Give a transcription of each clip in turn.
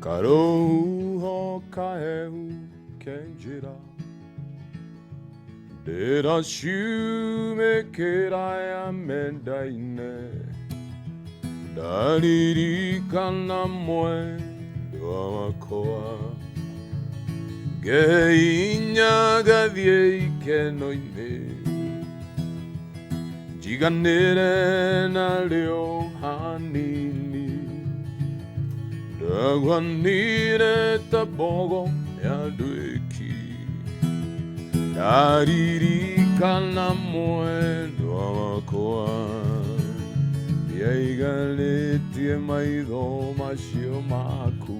Karũhuho kahehu ke njĩra ndĩracumĩkĩra ya mendaine ndaririkana mwendwa wakwa ngeinya ngathiĩ ikeno-inĩ njiganĩre narĩo hanini ndagwanire ta mbogo ya ndwĩki ndaririkana mwendwa wakwa ndiaiganĩtie maitho macio maku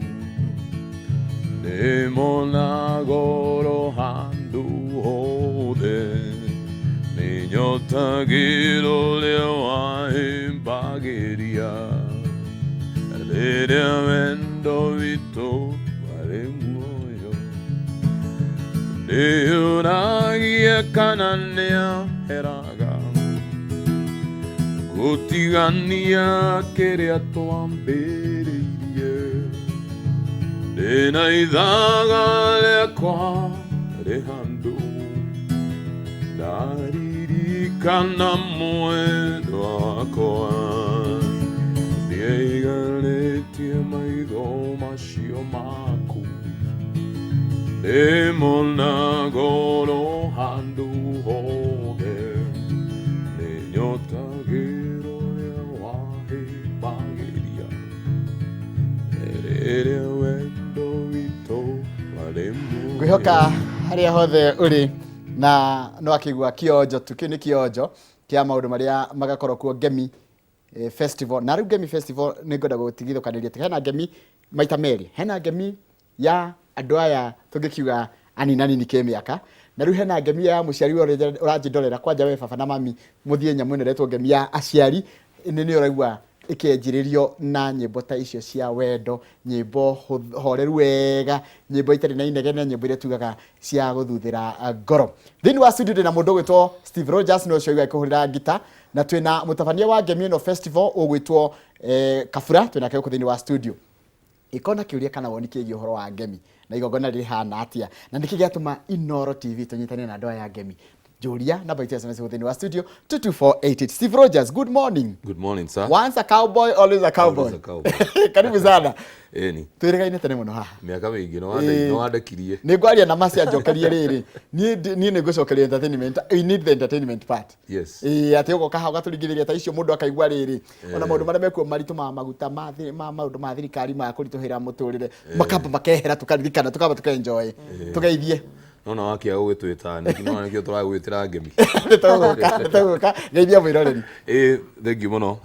ndĩmona goro handũ hothe nĩnyotagĩra ũrĩa wahimbagĩria rĩrĩa wendo witũ warĩ muoyo ndĩyũragia kana nĩaheraga gũtigania kĩrĩa twambĩrĩirie ndĩna ithaga rĩakwa rĩ handũ ndaririkana mwendwa wakwa ndiaiganĩtie maitho macio maku ndĩmona goro handũ hothe nĩnyotagĩra ũrĩa wahĩmbagĩria rĩrĩa wendo witũ warĩ muoyo. Ngwĩhoka harĩa hothe ũrĩ na no akĩigua kĩonjo tu, kĩu nĩ kĩonjo kĩa maũndũ marĩa magakorwo kuo Ngemi Festival. Na rĩu Ngemi Festival nĩ ngwenda gũtigithũkanĩria atĩ hena Ngemi maita merĩ, hena Ngemi ya andũ aya tũngĩkiuga anini anini kĩmĩaka, na rĩu hena Ngemi ya mũciari we ũrĩa ũranjĩndorera kwanja we baba na mami mũthiĩ nyamũ ĩno ĩretwo Ngemi ya aciari, nĩ nĩ ũraigua ĩkĩanjĩrĩrio na nyĩmbo ta icio cia wendo, nyĩmbo horeru wega, nyĩmbo itarĩ na inegene, nyĩmbo iria tugaga cia gũthuthĩra ngoro. Thĩinĩ wa studio ndĩna mũndũ ũgwĩtwo Steve Rogers, nĩwe ũcio ũigua akĩhũrĩra ngita, na twĩna mũtabania wa Ngemi ĩno Festival ũgwĩtwo Kabura, twĩnake gũkũ thĩinĩ wa studio. Ĩkorwo na kĩũria kana woni kĩgiĩ ũhoro wa Ngemi na igongona rĩhana atĩa, na nĩkĩ gĩatũma Inooro TV tũnyitane na andũ aya a Ngemi, njũria namba itũ ya SMS thĩinĩ wa studio 22488. Steve Rogers, good morning. Good morning, sir. Once a cowboy, always a cowboy. Always a cowboy. Karibu sana. Ĩni. Twĩrĩgaine tene mũno haha. Mĩaka mĩingĩ no wandekirie. Nĩ ngwaria na Mercy anjokerie rĩrĩ. Niĩ nĩ ngũcokeria entertainment. We need the entertainment part. Yes. Ĩĩ, atĩ ũgoka haha ũgatũringithĩria ta icio mũndũ akaigua rĩrĩ. Ona maũndũ marĩa mekuo maritũ ma maguta ma maũndũ ma thirikari ma kũritũhĩra mũtũrĩre makamba makehera tũkaririkana tũkamba tũkenjoy. Tũgeithie. Nona wakia gũgĩtwĩta nĩkĩ nona nĩkĩo tũragwĩtĩra Ngemi. Nĩtũgũka, nĩtũgũka. Geithia mwĩroreri. Ĩĩ, thengiũ mũno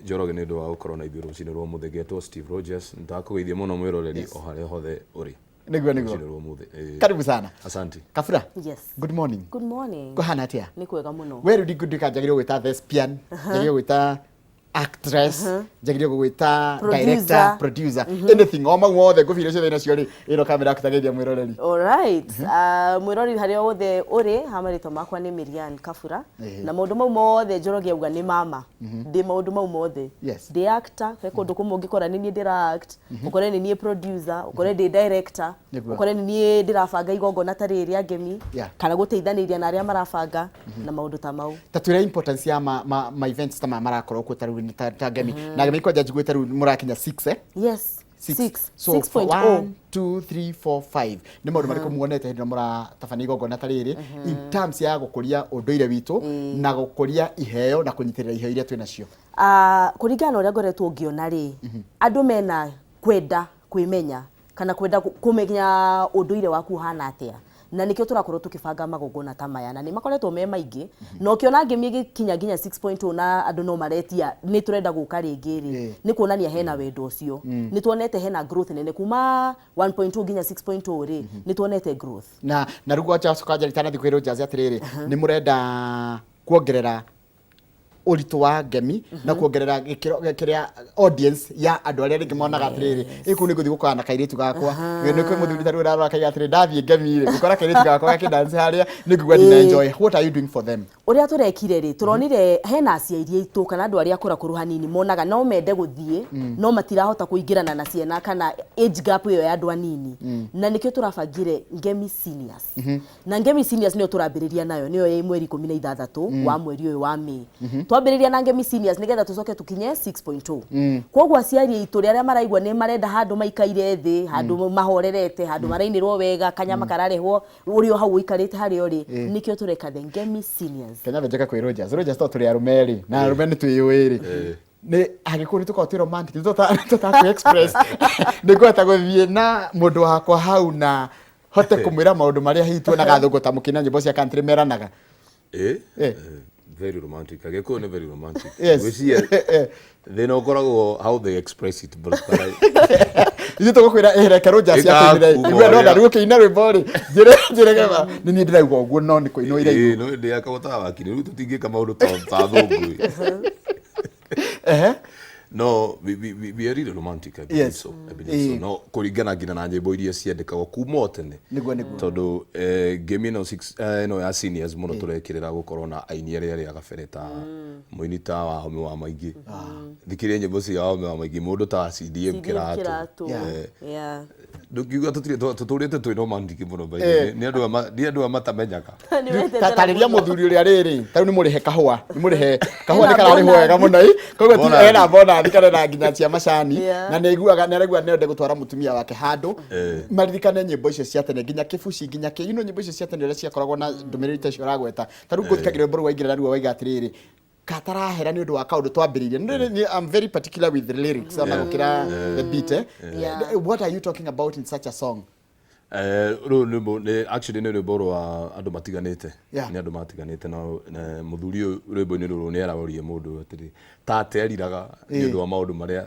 Njoroge nĩ ũndũ wa gũkorwo na ithuĩ rũcinĩ rwa ũmũthĩ. Ngetwo Steve Rogers, nĩndakũgeithia mũno mwĩroreri o harĩa hothe ũrĩ. Nĩguo, nĩguo. Rũcinĩ rwa ũmũthĩ. Ĩĩ. Karibu sana. Asante. Kabura. Yes. Good morning. Good morning. Kũhana atĩa? Nĩ kwega mũno. We rĩu ndingĩtuĩka njagĩrĩirwo gwĩta thespian, njagĩrĩirwo gwĩta actress, njagĩrĩirwo gũgwĩta Producer. director, producer, anything, o mau mothe ngũbia ciothe nacio rĩ, ĩno kamera yaku tageithia mwĩroreri. All right. Mwĩroreri harĩa wothe ũrĩ, ha marĩtwa makwa nĩ Miriam Kabura. Na maũndũ mau mothe Njoroge auga nĩ mama. Ndĩ maũndũ mau mothe. Ndĩ actor, he kũndũ kũmwe ũngĩkora nĩ niĩ ndĩra act, ũkore nĩ niĩ producer, ũkore ndĩ director, ũkore nĩ niĩ ndĩrabanga igongona ta rĩrĩ rĩa Ngemi, kana gũteithanĩria na arĩa marabanga na maũndũ ta mau. Ta twĩre importance ya ma events ta maya marakorwo kuo ta rĩu nĩ ta Ngemi. Na Ngemi kwanja njiguĩte rĩu mũrakinya 6, eh? Yes. Six. Six. So, Six point one, oh. 2, 3, 4, 5. Nĩ maũndũ marĩkũ muonete hĩndĩ ĩrĩa mũratabania igongona ta rĩrĩ in terms ya gũkũria ũndũire witũ na gũkũria iheo na kũnyitĩrĩra iheo iria twĩ nacio? Kũringana na ũrĩa ngoretwo ngĩona rĩ, andũ mena kwenda kwĩmenya kana kwenda kũmenya ũndũire waku ũhana atĩa, na nĩkĩo tũrakorwo tũkĩbanga magongona ta maya, na nĩ makoretwo me maingĩ, na ũkĩona Ngemi ĩgĩkinya nginya 6.0 na andũ no maretia nĩ tũrenda gũka rĩngĩ rĩ, nĩ kuonania hena wendo ũcio. Nĩ tuonete hena growth nene kuma 1.2 nginya 6.0 rĩ, nĩ tuonete growth. Na rĩu gwanja coka njara itanathiĩ kwĩ Rogers atĩrĩrĩ, nĩ mũrenda kuongerera Ũritũ wa ngemi na kuongerera gĩkĩro kĩrĩa audience ya andũ arĩa rĩngĩ monaga atĩrĩrĩ, ĩ kũu nĩ ngũthiĩ gũkorana na kairĩtu gakwa. Nĩ kwĩ mũthuri ta rĩu ũrarora akaiga atĩrĩ, ndathiĩ ngemi rĩ, ngũkora kairĩtu gakwa gakĩdance harĩa, nĩ ngũigua ndina enjoy. What are you doing for them? Ũrĩa tũrekire rĩ, tũronire hena aciari aitũ kana andũ arĩa akũrakũrũ hanini monaga no mende gũthiĩ, no matirahota kũingĩrana na ciana kana age gap ĩyo ya andũ anini, na nĩkĩo tũrabangire Ngemi Seniors. Na Ngemi Seniors nĩyo tũrambĩrĩria nayo, nĩyo ya mweri 16 wa mweri ũyũ wa May. Twambĩrĩria na Ngemi Seniors nĩgetha tũcoke tũkinye 6.0. Koguo aciari aitũ arĩa maraigua nĩ marenda handũ maikaire thĩ, handũ mahorerete, handũ marainĩrwo wega, kanyama kararehwo ũrĩ o hau ũikarĩte harĩa ũrĩ, nĩkĩo tũreka the Ngemi Seniors. Kenya njoke kwĩ Rogers. Rogers, to tũrĩ arũme rĩ, na arũme nĩ twĩyũĩ rĩ, nĩ agĩkũyũ nĩ tũkoragwo twĩ romantic, nĩ tũtakũ express. Nĩ ngũhota gũthiĩ na mũndũ wakwa hau na hote kũmwĩra maũndũ marĩa hihi tuonaga athũngũ ta mũkĩina nyĩmbo cia country meranaga? Very romantic. Agĩkũyũ nĩ very romantic. Yes. Gwĩciria thĩna ũkoragwo how they express it, but Ithuĩ tũgũkwĩra ĩ, reke Rogers Ĩka akũinĩre. kuma Igua ndona ũrĩa- rĩu ũkĩina rwĩmbo rĩ, njĩre njĩre gema nĩ niĩ ndĩraigua ũguo, no nĩ kũinwo iraigua. No ndĩ akahota wakiri rĩu tũtingĩka maũndũ ta athũngũ ĩ. No we are really romantic, I believe. So I believe so. No kũringana nginya na nyĩmbo iria ciandĩkagwo kuma o tene. Nĩguo. Tondũ ngemi ĩno ĩno ya seniors mũno tũrekĩrĩra gũkorwo na aini arĩa arĩa gabere, ta mũini ta Wahome wa Maingĩ. Thikĩrĩria nyĩmbo cia Wahome wa Maingĩ, mũndũ ta CDM Kĩratũ. Kĩratũ. Ndũngiuga tũtirĩ tũtũrĩte twĩ romantic mũno, by the way. Nĩ andũ a matamenyaga. Tarĩria mũthuri ũrĩa rĩrĩ, tarĩu nĩ mũrĩhe kahũa, nĩ mũrĩhe kahũa, nĩ Ena kararĩhwo bonus. wega mũno ĩ, koguo ti Bonus. ena bonus kana na nginya cia macani, na nĩ aiguaga, nĩ araigua nĩ ende gũtwara mũtumia wake handũ maririkane nyĩmbo icio cia tene, nginya kĩbuci, nginya kĩ nyĩmbo icio cia tene ũrĩa ciakoragwo na ndũmĩrĩri ta icio ũragweta. Ta rĩu ngũthikagĩrĩria rwĩmbo rũu waingĩra naruo waiga atĩrĩrĩ, katarahera nĩ ũndũ wa kaũndũ twambĩrĩirie. I'm very particular with the lyrics ona gũkĩra the beat, eh. What are you talking about in such a song? Rũrũ rwĩmbo nĩ actually nĩ rwĩmbo rwa andũ matiganĩte. Nĩ andũ matiganĩte, na mũthuri ũyũ rwĩmbo-inĩ rũrũ nĩ araũria mũndũ atĩrĩ, ta ateriraga nĩ ũndũ wa maũndũ marĩa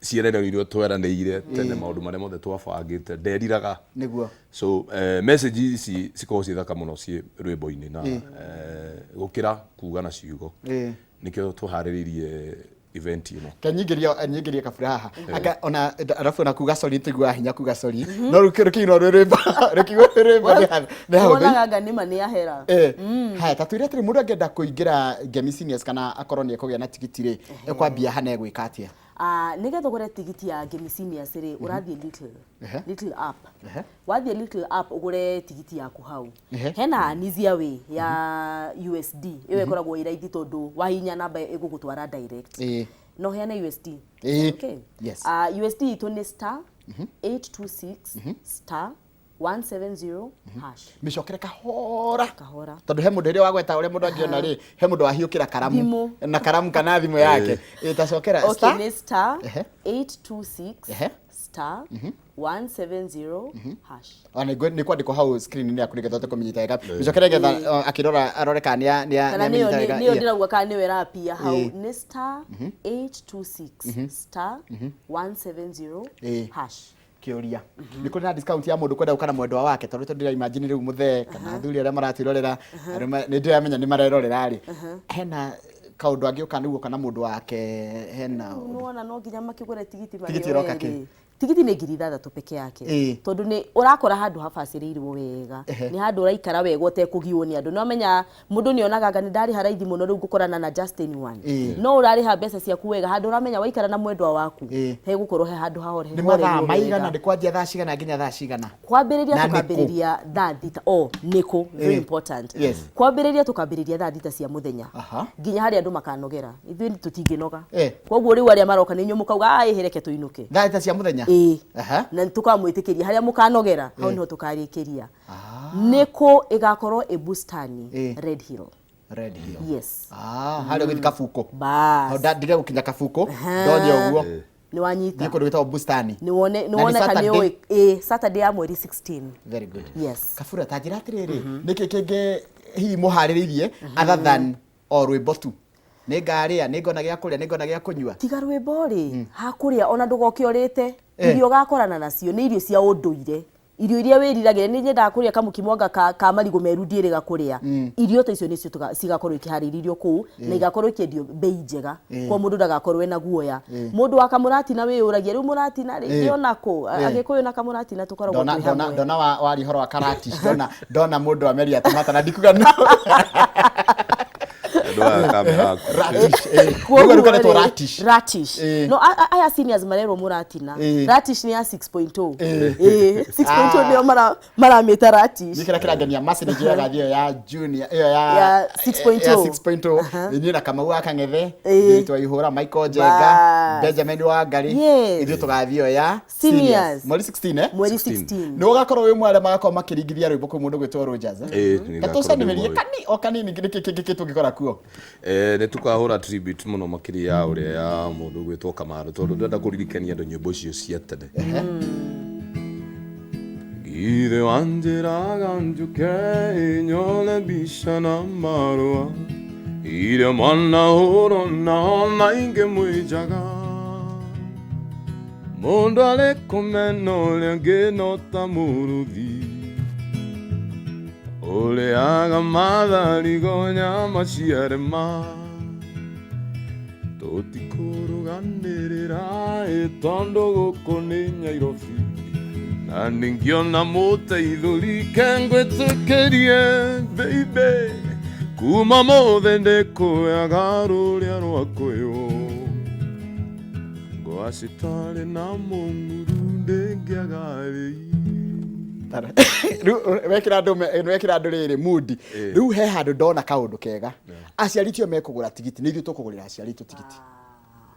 ciĩranĩro iria tweranĩire tene, maũndũ marĩa mothe twabangĩte, nderiraga. So message ici cikoragwo ciĩ thaka mũno ciĩ rwĩmbo-inĩ na gũkĩra kuga na ciugo. Nĩkĩo tũharĩrĩirie event ĩno. Ke nyingĩrie kabura haha. Anga ona arabu ona kuga sorry, tũiguaga hinya kuga sorry, no rũkĩinwo rwĩ rwĩmbo, rũkiuga rwĩ rwĩmbo nĩ hahũthũ. Wonaga anga nĩma nĩ ahera. Haya, ta twĩre atĩrĩ, mũndũ angĩenda kũingĩra Ngemi Seniors kana akorwo nĩ ekũgĩa na tigiti rĩ, ekwambia hana, egwĩka atĩa? Ah, nĩgetha ũgũre tigiti ya Ngemi Seniors rĩ, ũrathiĩ Little Little app. Wathiĩ Little app ũgũre tigiti yaku hau. Hena an easier way ya USD, ĩyo ĩkoragwo ĩ raithi tondũ wahihinya namba ĩgũgũtwara direct. No heane USD? Ĩĩ. Okay. Yes. USD itũ nĩ *826*170#. Mĩcokere kahora. Kahora. Tondũ he mũndũ ĩrĩa wagweta ũrĩa mũndũ angĩona rĩ, he mũndũ wahiũkĩra karamu Thimũ. na karamu kana thimũ yake. Tacokera. Okay, Star nĩ star 826 *170#. Ona nĩ kwandĩkwo hau screen-inĩ yaku nĩgetha ũhote kũmĩnyita wega. Mĩcokere nĩgetha akĩrora arore kana nĩ Kana nĩyo nĩamĩnyita wega. nĩyo ndĩrauga kana nĩyo ĩrapia hau, nĩ *826*170 hash. Kĩũria, nĩ kũrĩ na discount ya mũndũ kwenda gũka na mwendwa wake? Tondũ ndĩra imagine rĩu mũthee kana athuri arĩa maratwĩrorera, arũme nĩ ndĩramenya nĩ marerorera rĩ, hena kaũndũ angĩũka nĩguo kana mũndũ wake, hena Nĩwona no nginya makĩgũre tigiti marĩ Tigiti o ĩroka erĩ. kĩ? Tigiti nĩ 6,000 peke yake. Tondũ nĩ ũrakora handũ habacĩrĩirwo wega, nĩ handũ ũraikara wega ũtekũgiwo nĩ andũ. Nĩwamenya mũndũ nĩ onaga anga nĩ ndarĩha raithi mũno, rĩu ngũkorana na just anyone. No ũrarĩha mbeca ciaku wega handũ ũramenya waikara na mwendwa waku hegũkorwo he handũ hahore. Nĩ mathaa maigana? Nĩ kwanjia thaa cigana nginya thaa cigana? Kwambĩrĩria Na nĩ kũ? Tũkambĩrĩria thaa 6. Oh, nĩkũ, very important. Kwambĩrĩria tũkambĩrĩria thaa 6 cia mũthenya nginya harĩa andũ makanogera. Ithuĩ tũtingĩnoga. Koguo rĩu arĩa maroka nĩ inyuĩ mũkauga, "Ah, ĩhĩ, reke tũinũke." Thaa 6 cia mũthenya? Ĩĩ. Na tũkamwĩtĩkĩria harĩa mũkanogera, hau nĩho tũkarĩkĩria. Nĩkũ ĩgakorwo? Ĩ Bustani, Red Hill. Red Hill. Yes. Ah, harĩa ũgĩthiĩ Kabuko. Bas. Hau ndige gũkinya Kabuko, ndonye ũguo. Nĩ wanyita. Thiĩ kũndũ gwĩtagwo Bustani. Nĩ wone, nĩ Na nĩ wone kana nĩ Saturday? ũĩ. Ĩ, Saturday ya mweri 16. Very good. Yes. Kabura, ta njĩra atĩrĩrĩ, nĩkĩ kĩngĩ hihi mũharĩrĩirie other than o rwĩmbo tu? Nĩ ngarĩa, nĩ ngona gĩa kũrĩa, nĩ ngona gĩa kũnyua? Tiga rwĩmbo rĩ, hakũrĩa ona ndũgoke ũrĩte. Irio ũgakorana nacio nĩ irio cia ũndũire. Irio iria wĩriragĩria, nĩ nyendaga kũrĩa kamũkimo anga ka marigũ meru, ndiĩrĩga kũrĩa. Irio ta icio nĩcio cigakorwo ikĩharĩrĩrio kũu na igakorwo ikĩendio bei njega, kwa mũndũ ndagakorwo ena guoya. Mũndũ wa kamũratina wĩyũragia rĩu mũratina rĩ ndĩona kũ? Agĩkũyũ na kamũratina tũkoragwo Ndona twĩ ndona hamwe. Ndona wari horo wa karati, ndona ndona mundu ameria tumata na ndikuga no. Andũ aya kamera aku. Ratish, eh. Kwoguo Rĩu rũkanĩtwo rĩ, ratish. Ratish. No aya seniors marerwo mũratina. Ratish nĩ ya 6.0. 6.0 nĩo maramĩta ratish. Nĩ kĩrĩa kĩrangenia Mercy nĩ njĩraga ĩyo ya junior, ĩyo ya Ya 6.0. ya 6.0. Niĩ na Kamau wa Kang'ethe, itwa Ihũra, Michael Njenga, Bas. Benjamin Wangari, ithuĩ tũgathiĩ ĩyo ya Seniors. Mweri 16, eh? Mweri 16. 16. Nĩ ũgakorwo wĩ mware magakorwo makĩringithia rwĩmbo kwĩ mũndũ gwĩtwo Rogers, eh? Ĩĩ, nĩ Ta ngakorwo ndĩ tũcanĩrĩrie ũmwe. kani o kanini nĩkĩ kĩngĩ kĩ tũngĩkora kuo. Nĩ tũkahũra tribute mũno makĩria ya ũrĩa ya mũndũ gwĩtwo Kamaru, tondũ ndĩrenda kũririkania andũ nyĩmbo icio cia tene. Githĩ wanjĩraga njũke nyone mbica na marũa iria mwanahũrwo na ona ingĩ mwĩnjaga, mũndũ arĩ kũmena ũrĩa ũngĩ no ta mũrũthi ũrĩaga matharigo nyama ciarema, tũtikũrũganĩrĩra ĩ tondũ gũkũ nĩ Nyairobi, na ningĩona mũteithũri kengwĩtĩkĩrie baby, kuma mũthĩ ndĩkũyaga rũrĩa rwakwĩo ngwacitarĩ na mũng'uru ndĩngĩaga rĩi. Rĩu wekĩra andũ wekĩra andũ rĩrĩ mood. Rĩu he handũ ndona kaũndũ kega. Aciari tio mekũgũra tigiti, nĩ ithuĩ tũkũgũrĩra aciari aitũ tigiti.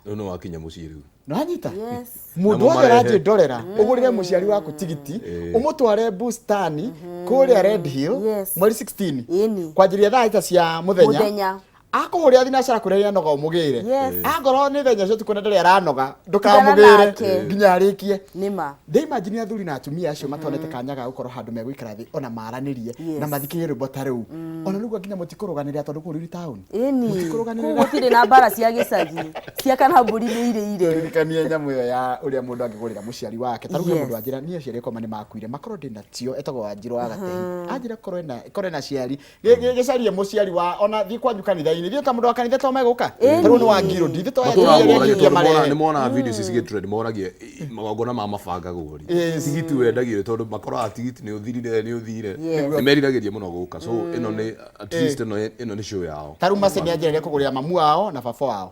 Rĩu nĩ wakinya mũciĩ rĩu. Nĩwanyita? Yes. Mũndũ Namo wothe marehe. ũranjĩndorera, ũgũrĩre mũciari waku tigiti, ũmũtware bustani kũrĩa Red Hill Yes. mweri 16 Ĩni. kwanjĩrĩria thaa 6 cia mũthenya. Mũthenya. Akũhũrĩra thinacara kũrĩa arĩanoga ũmũgĩre. Angorwo nĩ thenya cia ũtukũ na ndarĩ aranoga, ndũkamũgĩre nake. nginya arĩkie. Nĩma. Ndĩimagine athuri na atumia acio matonete kanya ga gũkorwo handũ megũikara thĩ ona maranĩrie na mathikĩrĩrie rwĩmbo ta rũu, ona rĩu nginya mũtikũrũganĩrĩra tondũ kũu rĩu nĩ taũni. Ĩni. Mũtikũrũganĩrĩra. Kũu gũtirĩ na mbara cia gĩcagi cia kana mbũri nĩ irĩire. Ririkanie nyamũ ĩyo ya ũrĩa mũndũ angĩgũrĩra mũciari wake. Ta rĩu he mũndũ anjĩra niĩ aciari akwa nĩ makuire, makorwo ndĩ natio, etagwo Wanjirũ wa Gatehi, anjĩra korwo ena ciari gĩcarie mũciari wa ona thiĩ kwanyu kanitha-inĩ, thiĩ ta mũndũ wa kanitha to megũka, ta rĩu nĩ wa ngirũ ndithĩ to Matũraga moragia arĩa tondũ marehe. nĩ monaga video ici cigĩtrend, moragia magongona ma mabangagwo rĩ, tigiti wendagio rĩ, tondũ makoraga tigiti nĩ ũthirire, nĩ ũthire. Nĩ meriragĩria mũno gũka, so ĩno nĩ at least ĩno nĩ show yao. Ta rĩu Mercy nĩ anjĩrire kũgũrĩra mamu wao na baba wao.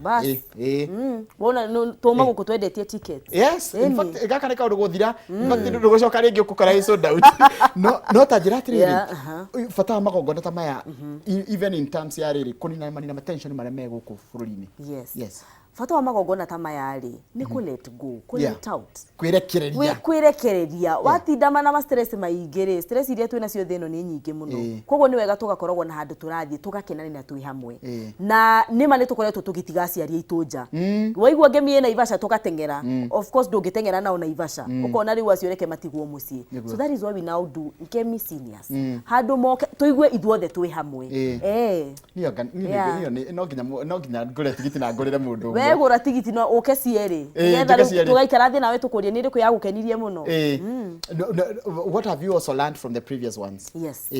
Bas. Wona tũma gũkũ twendetie tickets. Yes, in Ĩni. fact gaka nĩ kaũndũ gũthira. In fact ndũgũcoka rĩngĩ ũkũkora ĩ sold out. No ta njĩra atĩrĩrĩ, Yeah, aha. bata wa magongona ta maya even in terms ya rĩrĩ kũnina manina tension marĩa me gũkũ bũrũri-inĩ. Yes. Yes. Bata wa magongona ta maya rĩ nĩ kũ let go, kũ let out. Kwĩrekereria. Kwĩrekereria watinda na ma stress maingĩ rĩ, stress iria twĩ nacio thĩ ĩno nĩ nyingĩ mũno. Koguo nĩ wega tũgakoragwo na handũ tũrathiĩ tũgakenanĩra twĩ hamwe. Na nĩma nĩ tũkoretwo tũgĩtiga aciari aitũ nja. Waigua ngemi ĩ Naivasha tũgateng'era. Of course ndũngĩteng'era nao Naivasha, ũkona rĩu acio reke matigwo mũciĩ. So that is why we now do Ngemi Seniors, handũ moke tũigue ithuothe twĩ hamwe. Niĩ anga- niĩ niĩ no nginya ngũre tigiti na ngũrĩre mũndũ ũmwe. We gũra tigiti no ũke cierĩ, nĩgetha Njũke rĩu cierĩ. tũgaikara thĩ nawe tũkũrie nĩ ĩrĩkũ yagũkenirie mũno. No, what have you also learned from the previous ones? Yes.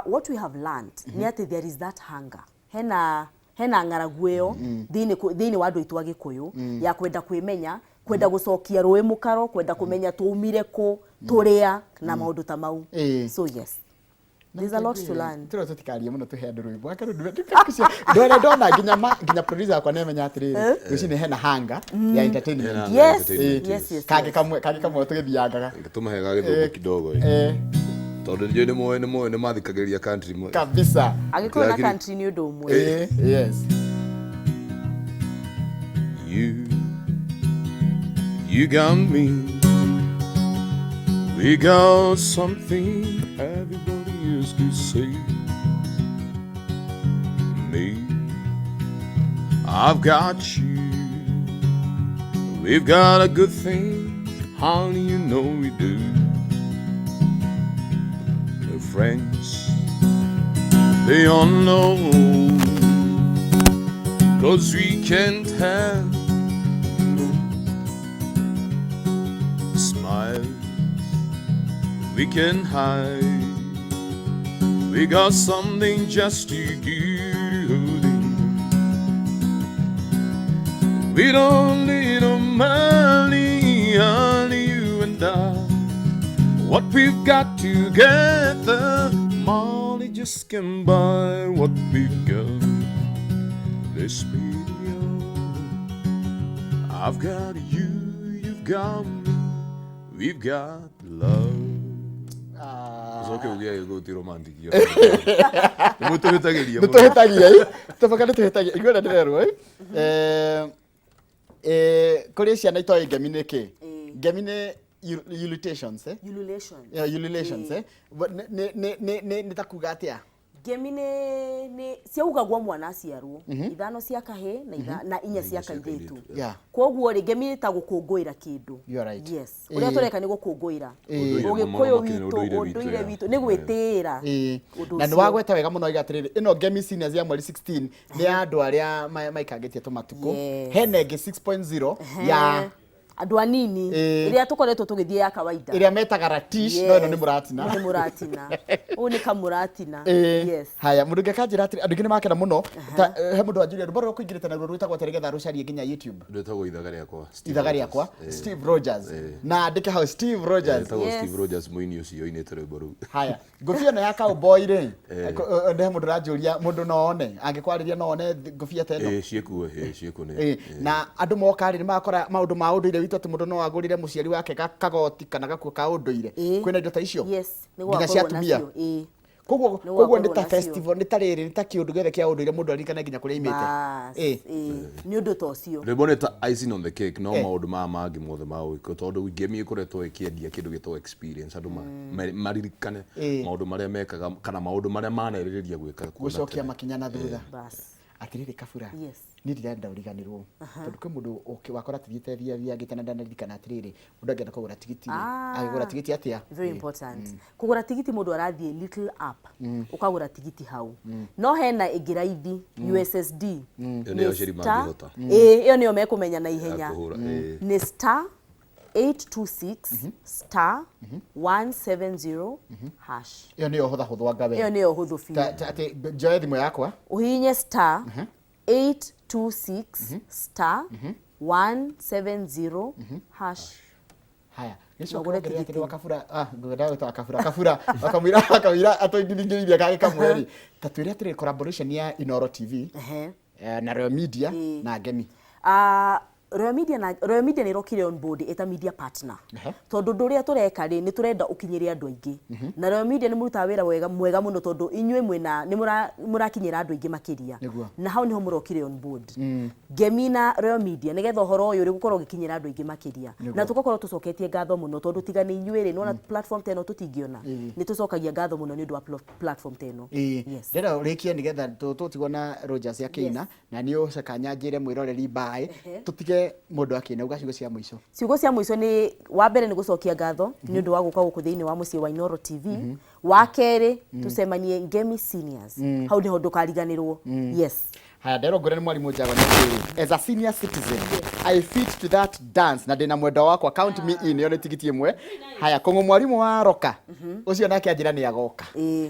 What we have learned nĩ atĩ there is that hunger, hena ng'aragu ĩyo thĩinĩ wa andũ aitũ a Gĩkũyũ ya kwenda kwĩmenya, kwenda gũcokia rũĩ mũkaro, kwenda kũmenya twaumire kũ, tũrĩa na maũndũ ta mau. So yes, there's a lot to learn. Tũrĩa tũtikarie mũno tũhe andũ rwĩmbo. Aka rĩu ndona ndona nginya nginya producer akwa nĩamenya atĩrĩrĩ, rũcinĩ hena hanga ya entertainment. Hena hanga ya entertainment, Kangĩ kamwe tũgĩthiangaga. Tũmahe gagĩthũngũ kidogo tondũ nĩ nĩ moĩ nĩ mathikagĩrĩria country Kabisa. Agĩkũyũ na Lakini- country nĩ ũndũ ũmwe. Yes. You got me. We got something everybody else could say. Me, I've got you. We've got a good thing, honey, you know we do. The friends, they all know. 'Cause we can't have no smiles. We can hide. We got something just to give. We don't need no money, only you and I. What we've got together, money just can buy what we've got. This video, I've got you, you've got me, we've got love. Ucoke uge gĩkũyũ ti romantic. Nĩ mũtũhĩtagĩria nä mũno. tå hä tagia tåbaka nä tå hä tagia iguo ndärerwo kå rä ciana itoä ngemi nä kä ngemi nä ululations eh? Ululation. Yeah, ululations eh? But nä ta kuga atä a Ngemi nĩ ciaugagwo mwana aciarwo, ithano cia kahĩ na na inya cia cia kairĩtu. kairĩtu. Yeah. Koguo rĩ, ngemi nĩ ta gũkũngũĩra kĩndũ. You are right. Yes, ũrĩa tũreka nĩ gũkũngũĩra. Ũndũire mũno Ũgĩkũyũ makĩria, witũ, ũndũire witũ, ũndũire yeah. witũ nĩ gwĩtĩĩra Ĩĩ. ũndũ Na nä ũcio. wagweta wega må no iga atä rä rä ä no ngemi seniors ya mweri 16 nä ya andå arä a maikangä tie tå matukå. Yes. Hena ĩngĩ 6.0 ya andũ anini, ĩrĩa tũkoretwo tũgĩthiĩ ya kawaida. Ĩrĩa metaga ratish, no ĩno nĩ mũratina. Nĩ mũratina, ũyũ nĩ kamũratina. Yes. Haya, mũndũ ũngĩ akanjĩra atĩrĩ andũ aingĩ nĩ makena mũno. Ta, he mũndũ wanjũria rwĩmbo rũrĩa ũkũingĩrĩte naruo rwĩtagwo atĩa nĩgetha rũcarie nginya YouTube. Rwĩtagwo Ithaga Rĩakwa, Steve Ithaga Rogers. Rĩakwa, Steve Rogers, na andĩke hau Steve Rogers. Rwĩtagwo Yes. Steve Rogers, mũini ũcio ũinĩte rwĩmbo rũu. Haya, ngũbia ĩno ya cowboy rĩ, he mũndũ ũranjũria mũndũ no one angĩkwarĩria no one ngũbia ta ĩno? Ĩĩ, ciĩkuo, ĩĩ, ciĩkuo nĩ Ĩĩ, na andũ moka rĩ, nĩ magakora maũndũ ma ũndũire witũ, atĩ mũndũ no agũrĩre mũciari wake kagoti kana gakuo ka ũndũire? Kwĩna indo ta icio? Yes, nĩ nginya cia gũgakorwo atumia? nacio, ĩĩ. Koguo Nĩ koguo nĩ gũgakorwo ta nacio. festival, nĩ ta rĩrĩ, nĩ ta kĩũndũ gĩothe kĩa ũndũire mũndũ aririkane nginya kũrĩa aimĩte. Bas, Ĩĩ. ĩĩ, nĩ ũndũ ta ũcio. Rwĩmbo nĩ ta icing on the cake, no Eh. maũndũ maya mangĩ mothe ma ũgĩkũyũ, tondũ ngemi ĩkoretwo ĩkĩendia kĩndũ gĩtagwo experience, andũ maririkane maũndũ marĩa mekaga kana maũndũ marĩa manerĩrĩria gwĩka kuona Gũcokia tene. makinya na thutha. Bas. Atirĩrĩ Kabura, Yes. niĩ ndirenda ũriganĩrwo, tondũ kwĩ mũndũ wakora tũthiĩte thiathiangĩte na ndanaririkanĩ atĩrĩrĩ, mũndũ angĩenda kũgũra tigiti rĩ, Ah. angĩgũra tigiti atĩa? Very important. Kũgũra tigiti, mũndũ arathiĩ little app, ũkagũra tigiti hau. No hena ĩngĩ raithi, USSD. Ĩyo nĩyo aciari mangĩhota. Ĩĩ, ĩyo nĩyo mekũmenya na ihenya. Ya kũhũra, ĩĩ. Nĩ star 826 star 170 hash. Ĩyo nĩyo hũthahũthwanga we. Ĩyo nĩyo hũthũ biũ. Atĩ njoe thimũ yakwa. Ũhihinye star 826 star 170 hash. Haya, gĩcoke Ũgũre wongerere atĩrĩ tigiti. Wakabura, ah, ngwenda gwĩta Wakabura, Kabura, wakamwĩra atũingithingĩrĩirie kangĩ kamwe rĩ, ta twĩre atĩrĩ, collaboration ya Inoro TV na Royal Media na Ngemi. Ah, Royal Media, na Royal Media nĩ ĩrokire on board ĩta media partner, tondũ ũndũ ũrĩa tũreka rĩ, nĩ tũrenda ũkinyĩre andũ aingĩ, na Royal Media nĩ mũrutaga wĩra wega mwega mũno, tondũ inyuĩ mwĩna nĩ mũrakinyĩra andũ aingĩ makĩria. Nĩguo. Na hau nĩho mũrokire on board, Ngemi na Royal Media, nĩgetha ũhoro ũyũ rĩ gũkorwo ũgĩkinyĩra andũ aingĩ makĩria, na tũgakorwo tũcoketie ngatho mũno, tondũ tiga nĩ inyuĩ rĩ, nĩwona platform ta ĩno tũtingĩona. Nĩ tũcokagia ngatho mũno nĩ ũndũ wa platform ta ĩno. Yes. Ndĩrenda ũrĩkie nĩgetha tũtigwo na Rogers akĩina, na nĩ ũcakanya njĩre mwĩroreri mbaĩ, tũtige mũndũ akĩina, uga ciugo cia mũico. Ciugo cia mũico nĩ, wa mbere, nĩ gũcokia ngatho nĩ ũndũ wa gũka gũkũ thĩinĩ wa mũciĩ wa Inoro TV. Wa kerĩ, tũcemanie Ngemi Seniors, hau nĩho ndũkariganĩrwo. Yes. Haya, nderwo ngwĩre nĩ mwarimũ Njagwa nĩ atĩrĩ, as a senior citizen I fit to that dance, na ndĩna mwendwa wakwa, count me in. Ĩyo nĩ tigiti ĩmwe. Haya, kũng'ũ mwarimũ wa roka ũcio nake anjĩra nĩ agoka.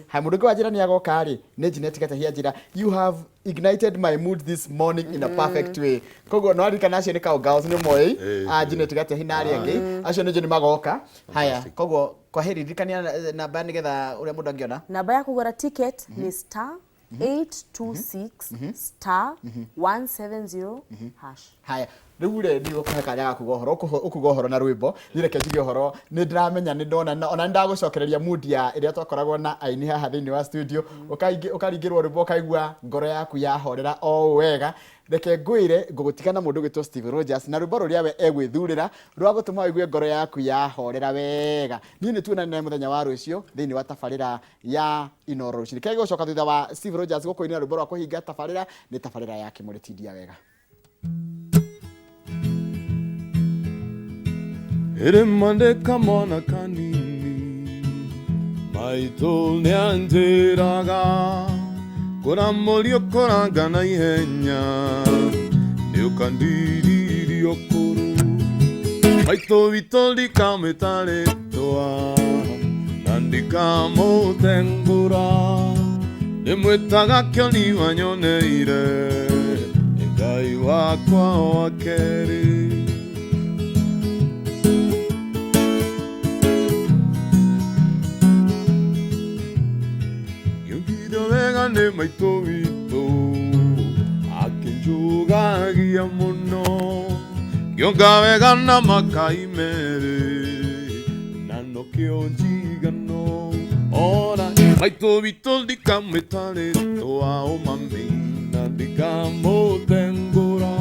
Haya, mũndũ ũngĩ wanjĩra nĩ agoka rĩ, nĩ Janet Gatahi, anjĩra, "You have ignited my mood this morning in a perfect way." Koguo no aririkana acio nĩ Cowgirls, nĩ moĩ a Janet Gatahi na arĩa angĩ acio nĩ nĩ magoka. Haya, koguo kwaheri, ririkania namba nĩgetha ũrĩa mũndũ angĩona. Namba ya kũgũra ticket nĩ star 826 star 170 hash. Haya, rĩu rĩ, ndigũkũhe kanya ga kuga ũhoro, ũkuga ũhoro na rwĩmbo. Niĩ reke njuge ũhoro, nĩ ndĩramenya, nĩ ndona ona nĩ ndagũcokereria mood ya ĩrĩa twakoragwo na aini haha thĩinĩ wa studio. Ũkaringĩrwo rwĩmbo, ũkaigua ngoro yaku yahorera o ũũ wega. Reke ngwĩre ngũgũtiga na mũndũ ũgwĩtwo Steve Rogers na rwĩmbo rũrĩa we egwĩthurĩra rwa gũtũma ũigue ngoro yaku yahorera wega. Niĩ nĩ tuonane mũthenya wa rũciũ thĩinĩ wa tabarĩra ya Inoro Rũcinĩ, kĩrĩa gĩgũcoka thutha wa Steve Rogers gũkũinĩra rwĩmbo rwa kũhinga tabarĩra nĩ tabarĩra ya Kĩmũrĩ Tindia Wega. Ĩrĩ mandĩka mwana kanini, maitũ nĩanjĩraga kũra mũriũ kũranga na ihenya nĩ ũkandiririo kũrũ maitũ witũ ndikamĩtarĩtwa. ndikamũtengũra. Ndĩmwĩtaga kĩoni wanyoneire, nĩ Ngai wakwa wa kerĩ. Ngĩongithio wega nĩ maitũ witũ, akĩnjũgagia mũno. Ngĩonga wega na makai merĩ, na nokĩo njigano. Ora maitũ witũ ndikamwĩta rĩtwa ũmami, na ndikamũtengũra.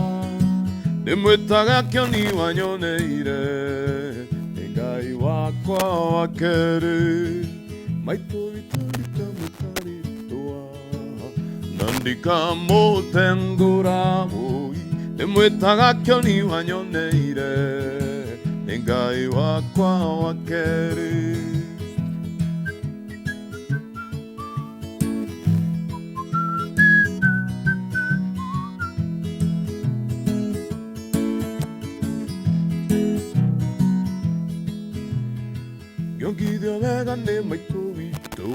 Ndĩmwĩtaga kĩoni wanyoneire, nĩ Ngai wakwa wa kerĩ. Maitũ witũ ndikamwĩta rĩtwa, na ndikamũtengũra. Oi, ndĩmwĩtaga kĩoni wanyoneire, nĩ Ngai wakwa wa kerĩ. Ngĩongithio wega nĩ maitũ witũ,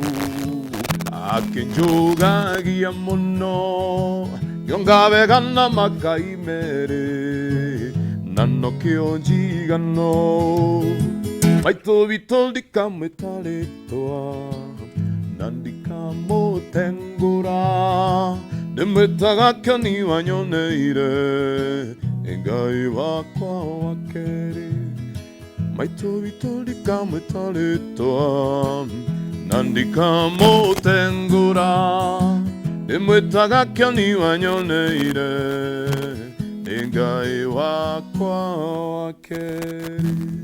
akĩnjũgagia mũno. Ngĩonga wega na makai merĩ, na nokĩo njigano. Maitũ witũ ndikamwĩta rĩtwa, na ndikamũtengũra. Ndĩmwĩtaga kĩoni wanyoneire, nĩ Ngai wakwa wa kerĩ. Maitũ witũ ndikamwĩta rĩtwa, na ndikamũtengũra. Ndĩmwĩtaga kĩoni wanyoneire, nĩ Ngai wakwa wa kerĩ.